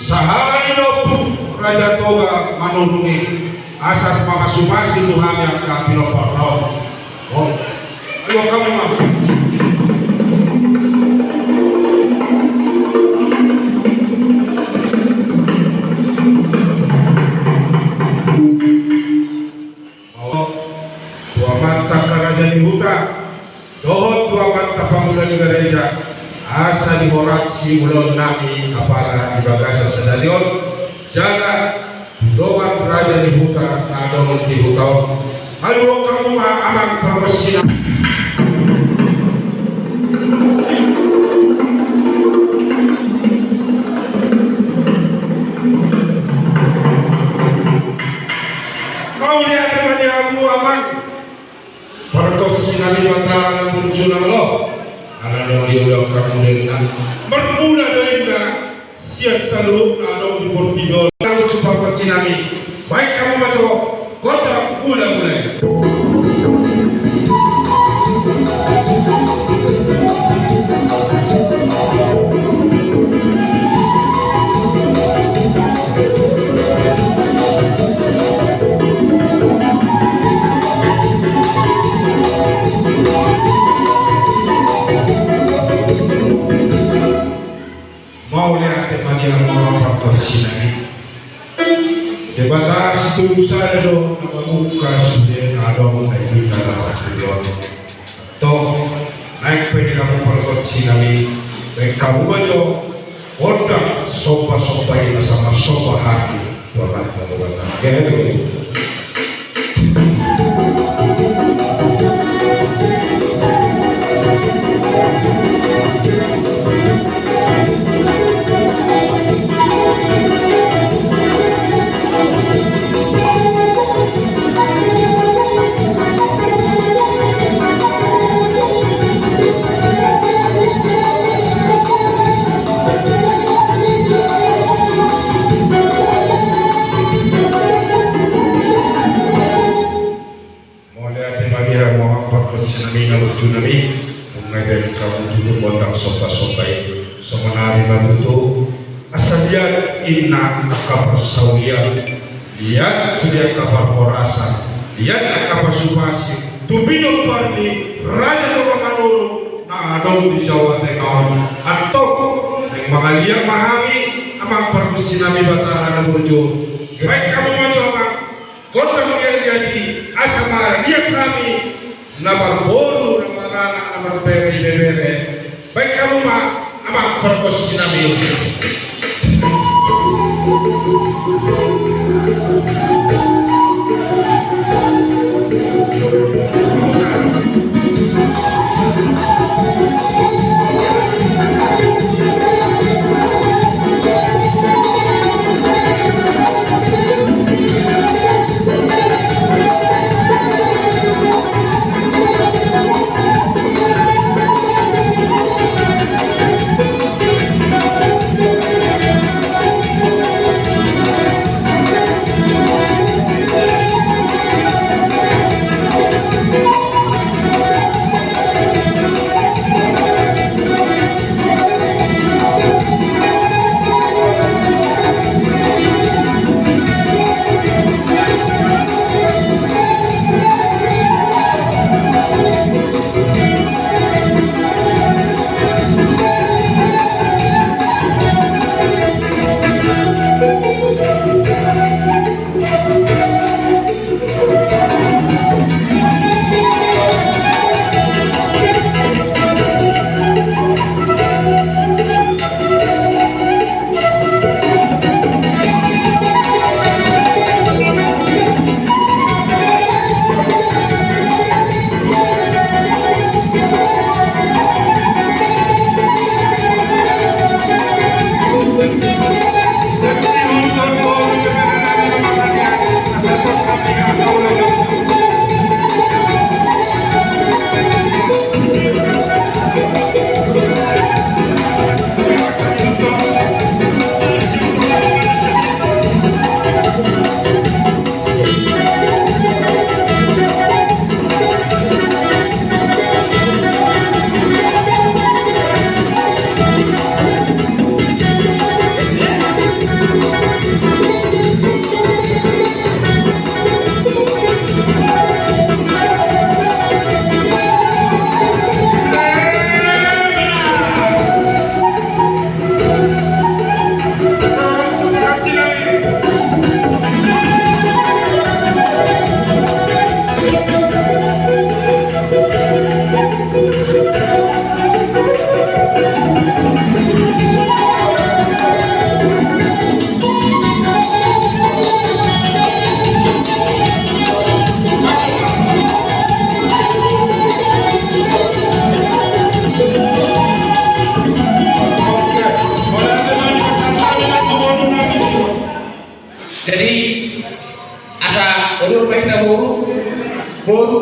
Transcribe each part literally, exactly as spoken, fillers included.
Sahala ni dompu Raja Toga Manurung i, asa mangasupasu tu hami angka pinompar na on. Ayo, hamu ma. Dohot tu amanta angka raja ni huta, dohot tu amanta pangula ni gareja, asa dihoras ni ulaon nami apala di bagasan sadari on, jala tu dongan raja ni huta na adong di huta on. Haluhon hamu ma amang pargonsi nami. Mauliate ma di hamu amang pargonsi nami, Batara na burju na malo. Ala naung diulahon hamu denna, marmula do inna sian saluhut na adong di portibi on. Pargonsi nami, baen hamu ma jo gondang hulahula i. Mauliate ma di hamu amang pargonsi nami. Debata Sitolu Sada do na mamungka sude na adong di hita na martiri on. Tong, naeng pe di hamu pargonsi nami, baen hamu ma jo gondang sombasomba i asa marsomba hami tu Amanta Debata. Gabe. Mauliate ma di hamu amang pargonsi nami na burju nami. Nunga dibaen hamu tutu gondang sombasomba i. Songon ari ma tutu, asa liat inna angka parsaulian, liat sude angka parhorasan, liat angka pasupasuon tu pinompar ni Raja Toga Manurung na adong di Jawa Tengah on. Antong, naeng mangaliat ma hami amang pargonsi nami, Batara na burju. Baen hamu ma jo amang gondang liatliat i asa mangaliat hami na marboru, na maranak, na marbere, ibebere. Baen hamu ma amang pargonsi nami.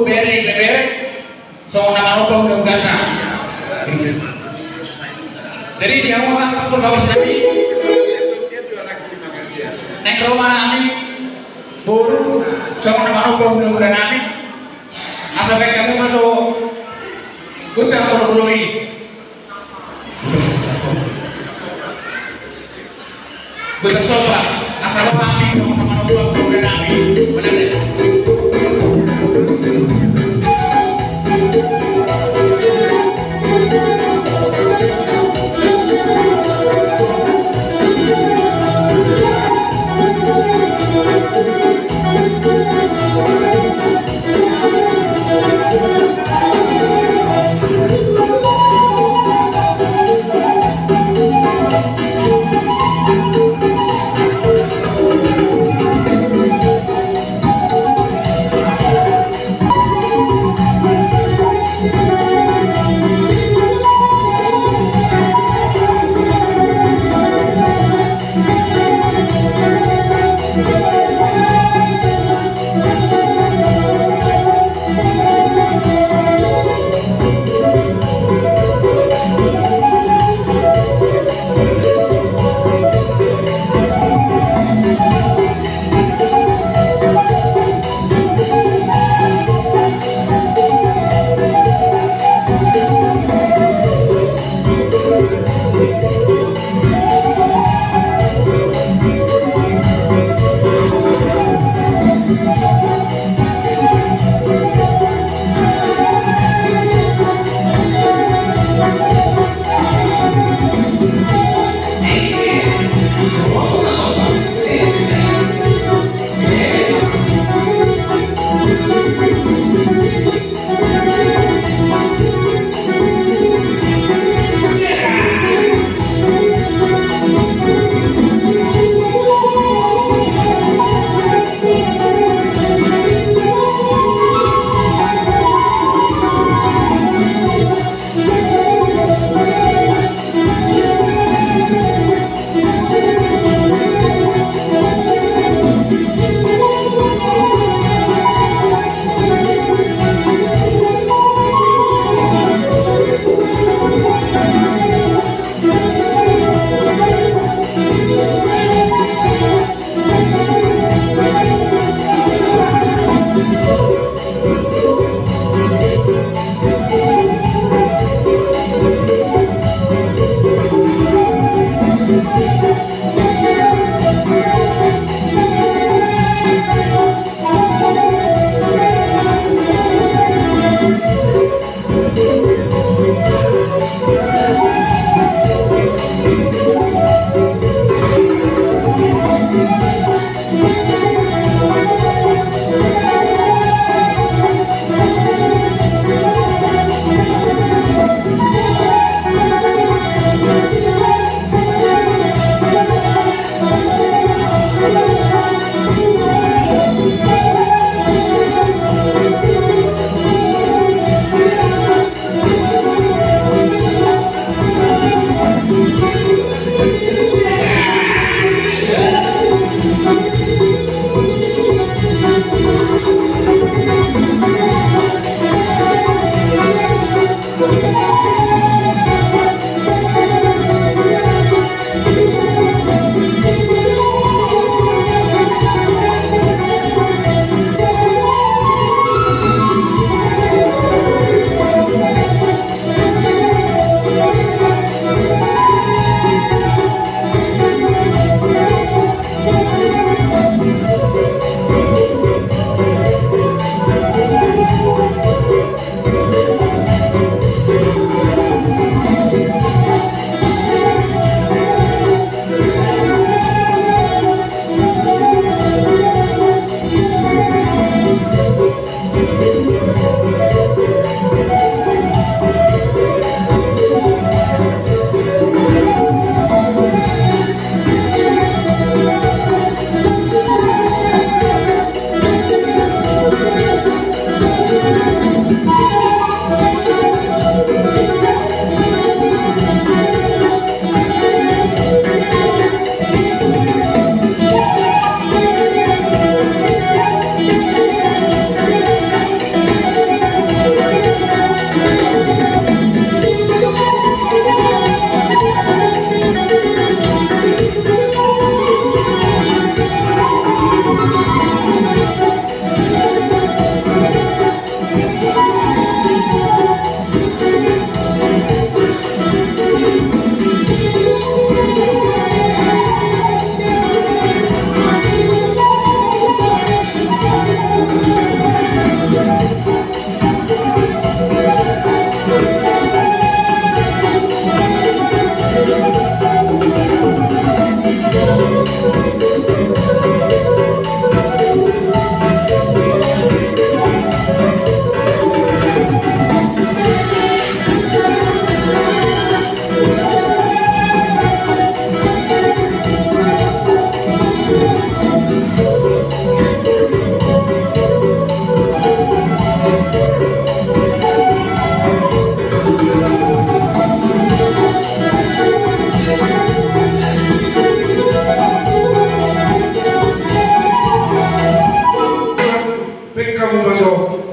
bere, bere, songon na manomba hulahulana. Jadi di hamu ma, pur bawas nami. Naeng ro ma hami, boru, songon na manomba hulahula nami. Asa baen hamu ma so, gondang molo-molo i. Gondang somba. Asa ro hami, songon na manomba hulahula nami.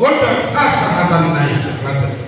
Gondang hasahatanna i, kata.